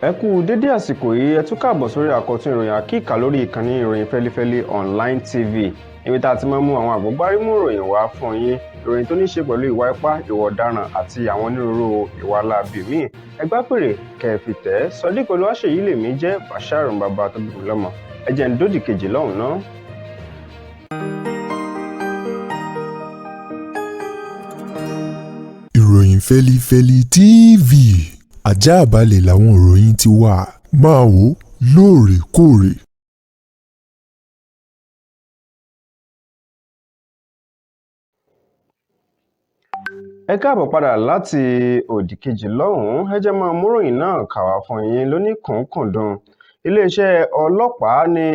Ẹ kú dédé àsìkò yìí. Ẹ tún káàbọ̀ sórí àkọ́tún ìròyìn àkíkà lórí ìkànnì Ìròyìn Fẹ́lifẹ́li Online TV, níbi tá a ti máa ń mú àwọn àgbọ́gbárímù ìròyìn wá fún yín, ìròyìn tó ní ṣe pẹ̀lú ìwà ipá, ìwà ọ̀daràn àti àwọn onírúurú ìwà láabi míì. Ẹgbẹ́ pèrè kẹfì tẹ́ Sodiq Olúwaṣèyí lèmi jẹ́ Bashir, bàbá tó bí mi lọ́mọ. Ẹ jẹ́ ń dódì kejì lọ́hùn náà. Ìròyìn Fẹ́lifẹ́li TV, àjààbálẹ̀ làwọn ìròyìn ti wà, máa wò ó lóòrèkóòrè. Ẹ káàbọ̀ padà láti òdì kejì lọ́hùn-ún. Ẹ jẹ́ máa múròyìn náà kà wá fún yín lóní kùnkùndùn. Iléeṣẹ́ ọlọ́pàá ní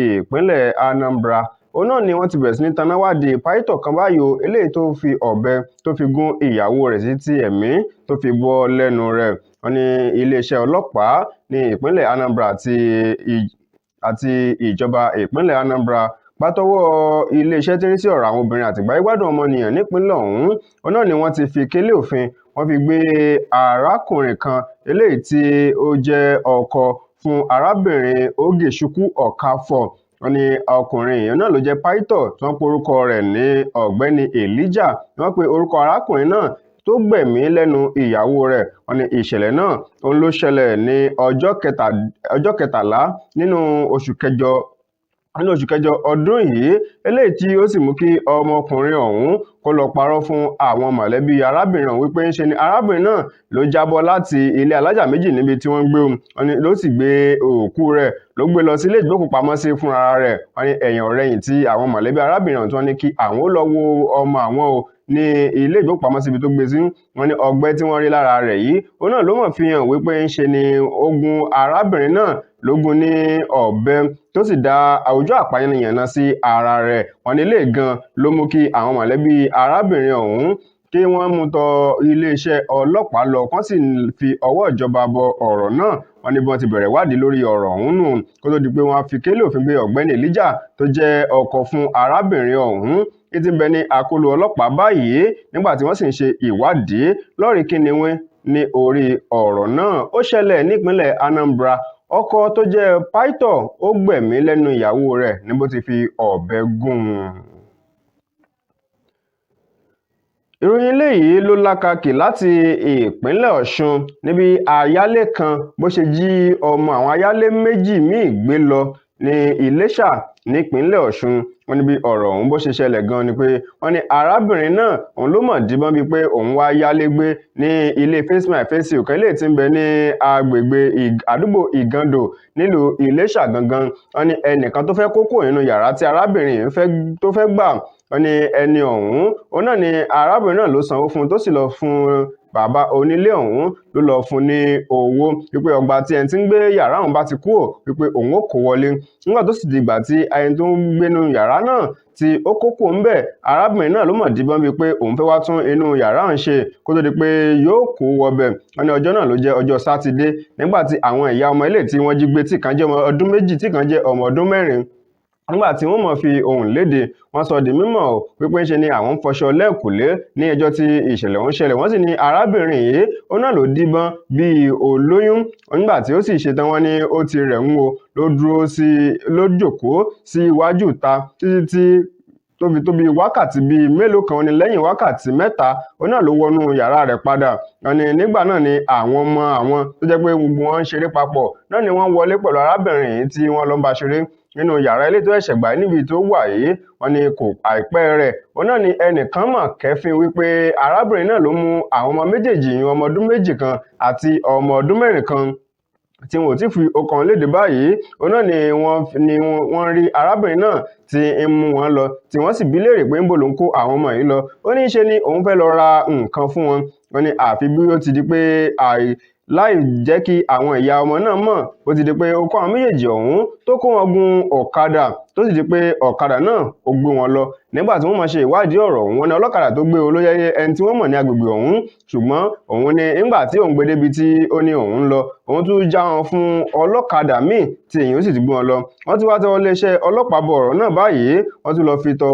ìpínlẹ̀ Anambra, òun náà ni wọ́n ti bẹ̀rẹ̀ sí ní tanáwádìí pásítọ̀ kan báyìí o, eléyìí tó fi ọ̀bẹ tó fi gún ìyàwó rẹ̀ títí ẹ̀mí tó fi bọ́ lẹ́nu rẹ̀. Wọ́n ní iléeṣẹ́ ọlọ́pàá ní ìpínlẹ̀ Anambra àti ìjọba ìpínlẹ̀ Anambra pátọ́wọ́ iléeṣẹ́ tí ń rí sí ọ̀rọ̀ àwọn obìnrin àti ìgbáyégbádùn ọmọnìyàn nípínlẹ̀ ọ̀hún, òun náà ni wọ́n ti fi kélé òfin, wọ́n fi gbé arákùnrin kan eléyìí tí ó jẹ́ ọkọ fún arábìnrin Ogechukwu Okafor. Wọ́n ní ọkùnrin yìí náà ló jẹ́ pásítọ̀ tí wọ́n pe orúkọ rẹ̀ ní Ọ̀gbẹ́ni Elijah. Wọ́n pe orúkọ arákùnrin náà tó gbẹ̀mí lẹ́nu ìyàwó rẹ̀. Wọ́n ní ìṣẹ̀lẹ̀ náà òun ló ṣẹlẹ̀ ní ọjọ́ 13 nínú oṣù kẹjọ ọdún yìí, eléyìí tí ó sì mú kí ọmọkùnrin ọ̀hún kó lọ parọ́ fún àwọn mọ̀lẹ́bí arábìnrin ọ̀hún wípé ńṣe ni arábìnrin náà ló jábọ́ láti ilé alájà méjì níbi tí wọ́n ń gbé òun. Wọ́n ní ló sì gbé òkú rẹ̀, ló gbé lọ sí ilé ìgbókùpamọ́sí fúnra rẹ̀. Wọ́n ní ẹ̀yìn ọ̀rẹyìn tí àwọn mọ̀lẹ́bí arábìnrin ọ̀hún tí wọ́n ní kí àwọn ó lọ wo ọmọ àwọn o ní ilé ìgbókùpamọ́sí ibi tó gbé sí, wọ́n ní ọgbẹ́ tí wọ́n rí lára rẹ̀ yìí, òun náà ló mọ̀ fi hàn wípé ńṣe ni ó gún arábìnrin náà ló gún ní ọ̀bẹ tó sì dá àwùjọ àpànìyàn náà sí ara rẹ̀. Wọ́n ní ilé gan ló mú kí àwọn mọ̀lẹ́bí arábìnrin ọ̀hún kí wọ́n mú tọ iléeṣẹ́ ọlọ́pàá lọ, kán sì fi ọwọ́ ìjọba bọ ọ̀rọ̀ náà. Wọ́n ní bí wọ́n ti bẹ̀rẹ̀ ìwádìí lórí ọ̀rọ̀ ọ̀hún nù kó tó di pé wọ́n fi kélé òfin gbé Ọ̀gbẹ́ni Elijah tó jẹ́ ọkọ fún arábìnrin ọ̀hún ní ti ń bẹ ní akóló ọlọ́pàá báyìí nígbà tí wọ́n sì ń ṣe ìwádìí lórí kíniwín ní orí ọ̀rọ̀ náà. Ó ṣẹlẹ̀ nípínlẹ̀ Anambra, ọkọ tó jẹ́ pásítọ̀ ó gbẹ̀mí lẹ́nu ìyàwó rẹ̀ ní bó ti fi ọ̀bẹ gún un. Ìròyìn eléyìí ló lákàkì láti ìpínlẹ̀ Ọ̀ṣun, níbi ayálé kan bó ṣe jí ọmọ àwọn ayálé méjì míì gbé lọ ní Iléṣà nípínlẹ̀ Ọ̀ṣun. Wọ́n ní bí ọ̀rọ̀ ọ̀hún bó ṣe ṣẹlẹ̀ gan ni pé wọ́n ní arábìnrin náà òun ló mọ̀ díbọ́n bíi pé òun wá yálé gbé ní ilé Face My Face You kan eléyìí tí ń bẹ ní agbègbè àdúgbò Ìgàndò nílùú Iléṣà gangan. Wọ́n ní ẹnìkan tó fẹ́ kó kúrò nínú yàrá tí arábìnrin yìí tó fẹ́ gbà, wọ́n ní ẹni ọ̀hún òun náà ni arábìnrin náà ló sanwó fún un tó sì lọ fún bàbá onílé ọ̀hún, ló lọ fún ní owó wípé ọgbà tí ẹni tí ń gbé yàrá ọ̀hún bá ti kúrò wípé òun ó kó wọlé. Nígbà tó sì di ìgbà tí ẹni tó ń gbénu yàrá náà tí ó kó kúrò ńbẹ̀, arábìnrin náà ló mọ̀ díbọ́n bíi pé òun fẹ́ wá tún inú yàrá ọ̀hún ṣe kó tó di pé yóò kó wọbẹ̀. Wọ́n ní ọjọ́ náà ló jẹ́ ọjọ́ Sátidé, nígbà tí àwọn ìyá ọmọ ilé tí wọ́n jí gbé, tí kan jẹ́ ọmọ ọdún 2, tí kan jẹ́ ọmọ ọdún 4, nígbà tí wọ́n mọ̀ fi ohùn léde, wọ́n sọ di mímọ̀ wípé ńṣe ni àwọn ń fọṣọ lẹ́ẹ̀kùlé ní ẹjọ́ tí ìṣẹ̀lẹ̀ ọ̀hún ṣẹlẹ̀. Wọ́n sì ní arábìnrin yìí òun náà ló díbọ́n bíi olóyún. Nígbà tí ó sì ṣetán, wọ́n ní ó ti rẹ̀ ń wo ló dúró sí, ló jókòó sí iwájú ìta títí tí tó fi tó bíi wákàtí bíi mélòó kan. Ní lẹ́yìn wákàtí 3, òun náà ló wọnú yàrá rẹ̀ padà. Wọ́n ní nígbà náà ni àwọn ọmọ àwọn tó jẹ́ pé gbogbo wọn ń ṣeré papọ̀ náà ni wọ́n wọlé pẹ̀lú arábìnrin yìí tí wọ́n lọ ń bá ṣeré nínú yàrá ilé tó ẹ̀ṣẹ̀ gbà níbi tó wà yìí. Wọ́n ní kò àìpẹ́ rẹ̀, òun náà ni ẹnìkan mọ̀ kẹ́fín wípé arábìnrin náà ló mú àwọn ọmọ méjèèjì yìí, ọmọ ọdún 2 kan àti ọmọ ọdún 4 kan tí wọn ò tí fi ọkàn léde báyìí. Òun náà ni wọ́n rí arábìnrin náà tí ń mú wọn lọ, tí wọ́n sì bi léèrè pé ńbo ló ń kó àwọn ọmọ yìí lọ. Ó ní ṣe ni òun fẹ́ lọ ra nǹkan fún wọn. Wọ́n ní àfi bí ó ti di pé láì jẹ́ kí àwọn ìyá ọmọ náà mọ̀, ó ti di pé ó kó àwọn méjèèjì ọ̀hún tó kó wọn gun ọ̀kadà, tó sì di pé ọ̀kadà náà ó gbé wọn lọ. Nígbà tí wọ́n máa ṣe ìwádìí ọ̀rọ̀ ọ̀hún, wọ́n ní ọlọ́kadà tó gbé olóyè ẹni tí wọ́n mọ̀ ní agbègbè ọ̀hún, ṣùgbọ́n òun ni nígbà tí òun gbé débi tí ó ní òun ń lọ, òun tún já wọn fún ọlọ́kadà míì tí èyí ó sì ti gbé wọn lọ. Wọ́n ti wá tọ iléeṣẹ́ ọlọ́pàá bọ ọ̀rọ̀ náà báyìí, wọ́n tún lọ fi tọ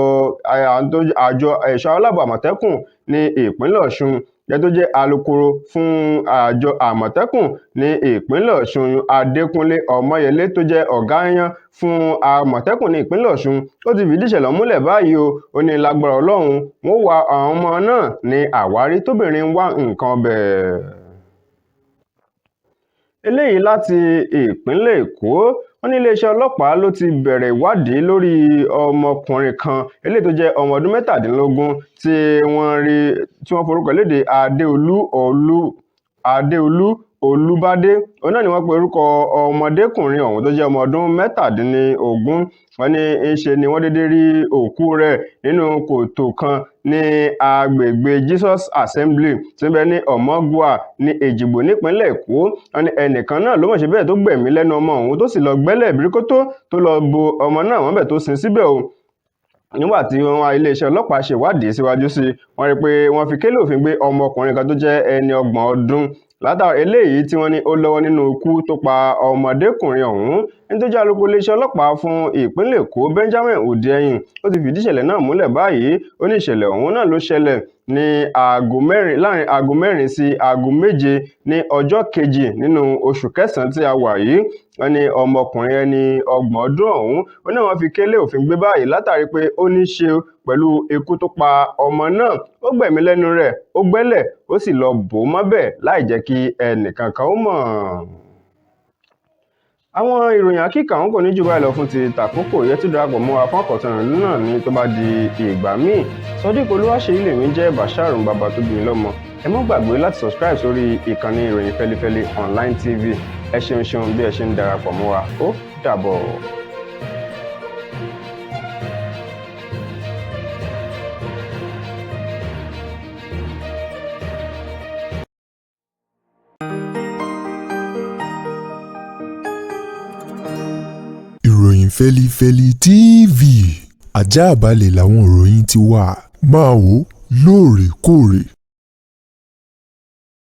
àjọ ẹ̀ṣọ́ aláàbò Àmọ̀tẹ́kùn ní ìpínlẹ̀ Ọ̀ṣun. Jẹ́ tó jẹ́ alukoro fún àjọ Àmọ̀tẹ́kùn ní ìpínlẹ̀ Ọ̀ṣun, Adékúnlé Ọmọyẹlé, tó jẹ́ ọ̀gá yan fún Àmọ̀tẹ́kùn ní ìpínlẹ̀ Ọ̀ṣun, ó ti fìdí ìṣẹ̀lẹ̀ múlẹ̀ báyìí o. Ó ní lágbára Ọlọ́run, wọ́n wá àwọn ọmọ náà ní àwárí tóbìnrin ń wá nǹkan ọbẹ̀. Eléyìí láti ìpínlẹ̀ Èkó. Wọ́n ní iléeṣẹ́ ọlọ́pàá ló ti bẹ̀rẹ̀ ìwádìí lórí ọmọkùnrin kan eléyìí tó jẹ́ ọmọ ọdún 17 tí wọ́n rí tí wọ́n forúkọ léde Adéolú Olúbádé. Òun náà ni wọ́n pe orúkọ ọmọdékùnrin ọ̀hún tó jẹ́ ọmọ ọdún 17. Wọ́n ní í ṣe ni wọ́n dédé rí òkú rẹ̀ nínú kòtò kan ní agbègbè Jesus Assembly tí ń bẹ ní Ọmọgùà ní Èjìgbò nípínlẹ̀ Èkó. Wọ́n ní ẹnìkan náà ló mọ̀ ṣe bẹ́ẹ̀ tó gbẹ̀mí lẹ́nu ọmọ ọ̀hún, tó sì lọ gbẹ́lẹ̀ bíríkótó tó lọ bo ọmọ náà mọ́bẹ̀ tó sin síbẹ̀ o. Nígbà tí wọ́n wá iléeṣẹ́ ọlọ́pàá ṣèwádìí síwájú sí i, wọ́n rí i pé wọ́n fi kélé òfin gbé ọmọkùnrin kan tó jẹ́ ẹni 30 ọdún látàrí eléyìí tí wọ́n ní ó lọ́wọ́ nínú ikú tó pa ọmọdékùnrin ọ̀hún. Ẹni tó jẹ́ alukoro iléeṣẹ́ ọlọ́pàá fún ìpínlẹ̀ Èkó, Benjamin Hundeyin, ó ti fìdí ìṣẹ̀lẹ̀ náà múlẹ̀ báyìí. Ó ní ìṣẹ̀lẹ̀ ọ̀hún náà ló ṣẹlẹ̀ ní aago 4, láàrin aago 4 sí aago 7 ní ọjọ́ kejì nínú oṣù kẹsàn-án tí a wà yìí. Wọ́n ní ọmọkùnrin ẹni 30 ọdún ọ̀hún, ó ní wọ́n fi kélé òfin gbé báyìí látàrí pé ó ní í ṣe pẹ̀lú ikú tó pa ọmọ náà. Ó gbẹ̀mí lẹ́nu rẹ̀, ó gbẹ́lẹ̀, ó sì lọ bò ó mọ́bẹ̀ láì jẹ́ kí ẹnìkankan ó mọ̀. Àwọn ìròyìn àkíkà ọ̀hún kò ní jù báyìí lọ fún ti tàkókò yẹn. Tí darapọ̀ mọ́ wa fún àkọ́tún ìròyìn náà ní tó bá di ìgbà míì. Sodiq Olúwaṣeyí lèmi jẹ́, Basharun bàbá tó bí mi lọ́mọ. Ẹ má gbàgbé láti subscribe sórí ìkànnì Ìròyìn Fẹlifẹli Online TV. Ẹ ṣeun ṣeun bí ẹ ṣe ń darapọ̀ mọ́ wa. Ó dàbọ̀. Ìròyìn Fẹlifẹli TV, ajáàbalẹ̀ làwọn ìròyìn ti wà. Máa wò lóòrèkóòrè.